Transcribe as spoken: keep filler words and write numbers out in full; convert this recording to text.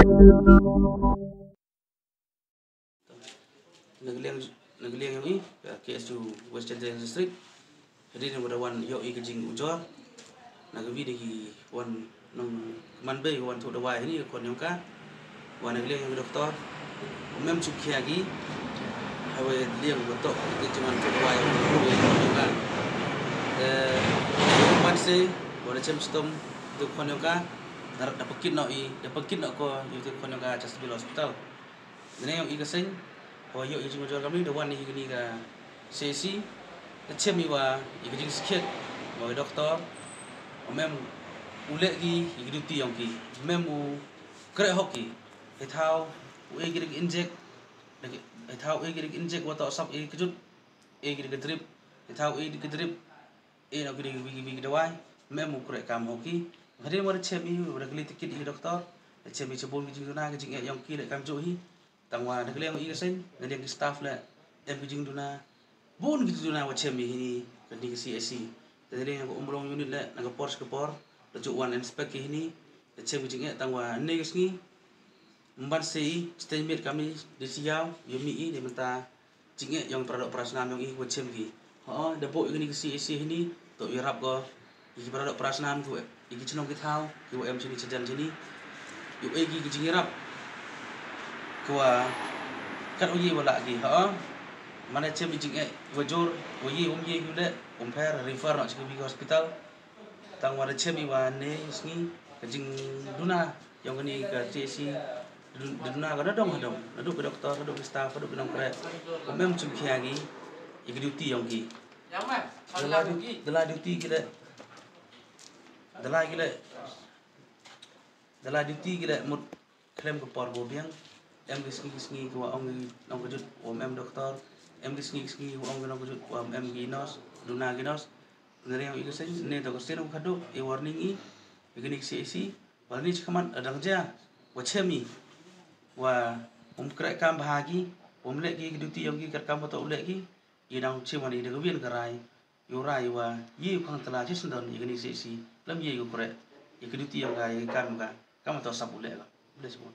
Na ka liang, na ka liang yong i, ka K S U West Jaintia Hills District. Hadien wa da wan yoh i ka jingujor. Na ka wi da ki wan nong man bei wan thoh dawai hini ka khon yong ka. Wa na ka liang yong i doktor, um em chukhiat ki. Hawa liang wa toh ki jingwan thoh dawai hini ka khon yong ka. Te, man se, wa da chem stom, tu khon yong ka. Da, da pakit noh i, da pakit noh ko, i tu khon yong ka, Chesterfield Hospital. Dane yong i ka seng, wa yoh i jingujor kamni, da wan i kani ka C H C, da chem i wa i ka jingskhiat wa ka doktor, um em u leh ki i ka duty yong ki, um em u kreh hok ki, hei thaw u e ki da ka inject, hei thaw u e ki da ka inject wa toh sap e ka jut, e ki da ka drip, hei thaw u e ki da ka drip, e noh ki da ki wi ki wi ki dawai, um em u kreh kam hok ki. Hadien wa da chem i, wa da kylli tikit i doktor, da chem i chabun ki jingduna, ki jingeh yong ki leh kamjooh hi. Tang wa na ka liang i ka seng, na liang ki staff leh, em ki jingduna, bun ki jingduna wa chem i hini, kani ka C H C. Te na liang ka Umrong unit leh, na ka por cha ka por, da jooh wan inspect ki hini, da chem ki jingeh, tang wa ne ka sngi, mban se i, stage miet kamni, da chi yaw, yow mih i, da mynta, jingeh yong para doh para snam yong i wa chem ki. Ho, da booh i kani ka C H C hini, toh yarap ko i ki para doh para snam ki wa, i ki chnong ki thaw ki wa em chini chajan chini. Yow e ki ki jingyarap ki wa kat u ye wa lah ki. Ho, mane chem i jingeh wa jur, wa ye um ye ki leh, um pher refer noh cha ki wi ki hospital. Tang wa da chem i wa ne sngi ka jingduna yong kani ka C H C, dun-, duna ka nadong hadong, nadooh ki doktor, nadooh ki staff, nadooh ki nongkreh. Um em chukhiat ki i ka duty yong ki. Da la du-, da la duty ki leh, da la ki leh, da la duty ki leh mut khlem ka por wow biang. Em ki sngi ki sngi ki wa ong ki nongkajut wa um em doktor. Em ki sngi ki sngi ki wa ong ki nongkajut wa um em ki nurse, duna ki nurse. Na liang i ka seng, ne toh ka sien wa khadooh, e warning i, i kani ka C H C, wa ni chakhmat, dang jia wa chem i, wa um kreh kam bha ki, um leh ki ka duty yong ki katkam wa toh u leh ki, i dang chim wa ni da ka win ka rai, yow rai wa ye u khang tla chi syndon i kani ka C H C, lym ye u kreh i ka duty yong ka, i kam ka, kam wa toh sap u leh ka. Bless you.